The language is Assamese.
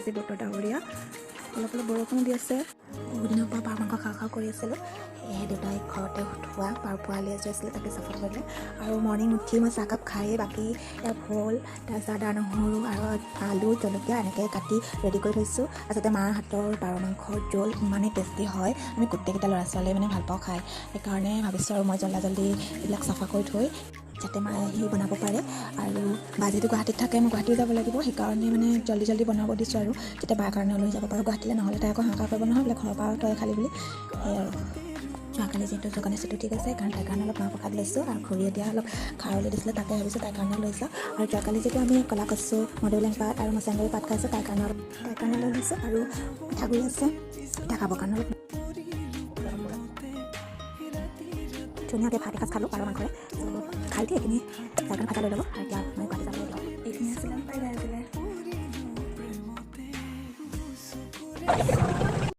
আজি বতৰ ডাৱৰীয়া, অলপ অলপ বৰষুণো দি আছে। বহুত দিনৰ পৰা পাৰ মাংস খাওঁ খাওঁ কৰি আছিলোঁ। সেয়েহে দেউতাই ঘৰতে থোৱা পাৰ পোৱালি এযোৰ আছিলে, তাকে চাফা কৰিলে। আৰু মৰ্ণিং উঠি মই চাহকাপ খায়েই বাকী ভোল, তাৰপিছত আদা, নহৰু আৰু আলু, জলকীয়া এনেকৈ কাটি ৰেডি কৰি থৈছোঁ। আচলতে মাৰ হাতৰ পাৰ মাংসৰ জোল ইমানেই টেষ্টি হয়, আমি গোটেইকেইটা ল'ৰা ছোৱালীয়ে মানে ভাল পাওঁ খাই। সেইকাৰণে ভাবিছোঁ আৰু মই জল্দা জল্দি এইবিলাক চাফা কৰি থৈ যাতে মায়ে আহি বনাব পাৰে। আৰু বা যিহেতু গুৱাহাটীত থাকে, মই গুৱাহাটীও যাব লাগিব, সেইকাৰণে মানে জল্দি জল্দি বনাব দিছোঁ আৰু যাতে বাৰ কাৰণে লৈ যাব পাৰোঁ গুৱাহাটীলৈ। নহ'লে তাই আকৌ হাহাকাৰ কৰিব নহয়, বোলে ঘৰৰ পৰা তই খালি বুলি। সেয়াই আৰু যোৱাকালি যিহেতু জগন্নাথ চতুৰ্থী গৈছে, কাৰণ তাৰ কাৰণে অলপ মাহ প্ৰসাদ লৈছোঁ। আৰু খুৰীয়ে দিয়া অলপ খাৰলি দিছিলে, তাকে ভাবিছোঁ তাৰ কাৰণে লৈ যাওঁ। আৰু যোৱাকালি যিহেতু আমি ক'লা কচু, মধুসোলেং পাত আৰু মচাংগুৰি পাত খাইছোঁ, তাৰ কাৰণে অলপ তাৰ কাৰণে লৈ লৈছোঁ। আৰু পিঠাগুড়ি আছে, পিঠা খাবৰ কাৰণে অলপ। ধুনীয়াকৈ ভাত এসাঁজ খালোঁ পাৰ মাংসৰে। খাই উঠি এইখিনি তাৰ কাৰণে ভাজা লৈ ল'লোঁ। আৰু এতিয়া মই গুৱাহাটী যাবলৈ দিওঁ। এইখিনি আছিলে, বাই বাই আছিলে।